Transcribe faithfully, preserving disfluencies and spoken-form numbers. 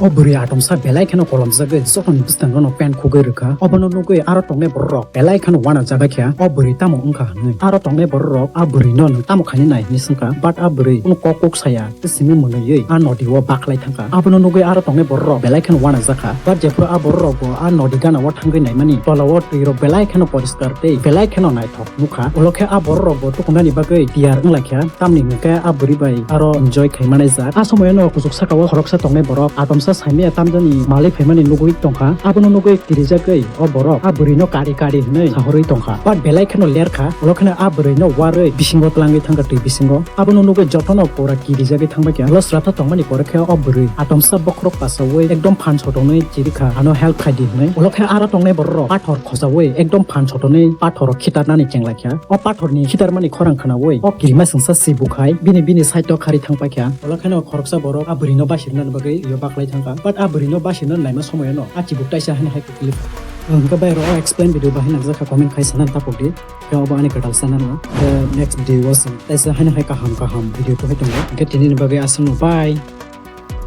O bwrwi atomsa belai kheno kolomjagwi jotoni bwskango no pen khugwi rwkha. Obono nugwi aro tongnai bororok belai kheno uanajak kha, o bwrwi tamo wngkha hwnwi. Aro tongnai bororok a bwrwino nwng tamo khainai nai hwnwi swngkha, but a bwrwi kunu kok kuk saya tei simi mwnwiwi a nodi o baklai thangkha. Abono nugwi aro tongnai bororok belai kheno uanajak kha, but jephuru a bororok bo a nodi gana o thangwi naimani tola o twi rok belai kheno poriskar tei belai kheno naithok nukha. Ulo khe a bororok bo tukunani bagwi tiyar wnglaikha, tamni hwnkhe a bwrwi bai aro enjoy khai manai jak. A somoyano kuchuk saka o khoroksa tongnai borok atomsa saimaya tamjani malwi phaimani nugwi tongkha. Abono nugwi kirijagwi o borok a bwrwino kari kari hwnwi sahorwi tongkha. But belai kheno lerkha, ulo kheno a bwrwino uarwi bisingo tlangwi thangkha twi bisingo. Abono nugwi jotono pura kirijagwi thangbaikha. Ulo swrapsa tongmani pore khe o bwrwi atomsa bokhorok pasaui ekdom phan sotonwi chirikha, ano help khaidi hwnwi. Ulo khe aro tongnai bororok pathor khosaui ekdom phan sotonwi pathoro khitarnani chenglaikha. O pathorni khitarmani khorang khnaui o kirima sengsa si bukhai bini bini side o khari thangpaikha. Ulo kheno khoroksa borok a bwrwino basirnani bagwi yo baklai thangkha. But a bwrwino basirnani laima somoyano a chibuk taisa haino hai kwlwikha. Hwnkhe bai oro o explain video bahai nangjakha, comment khai sanani tapokdi. Khe obo ani kwtal channel o. Khe next video o chwng taisa haino hai kaham kaham video tukhai tongo. Hwnkhe tinini bagwi aswkno bye.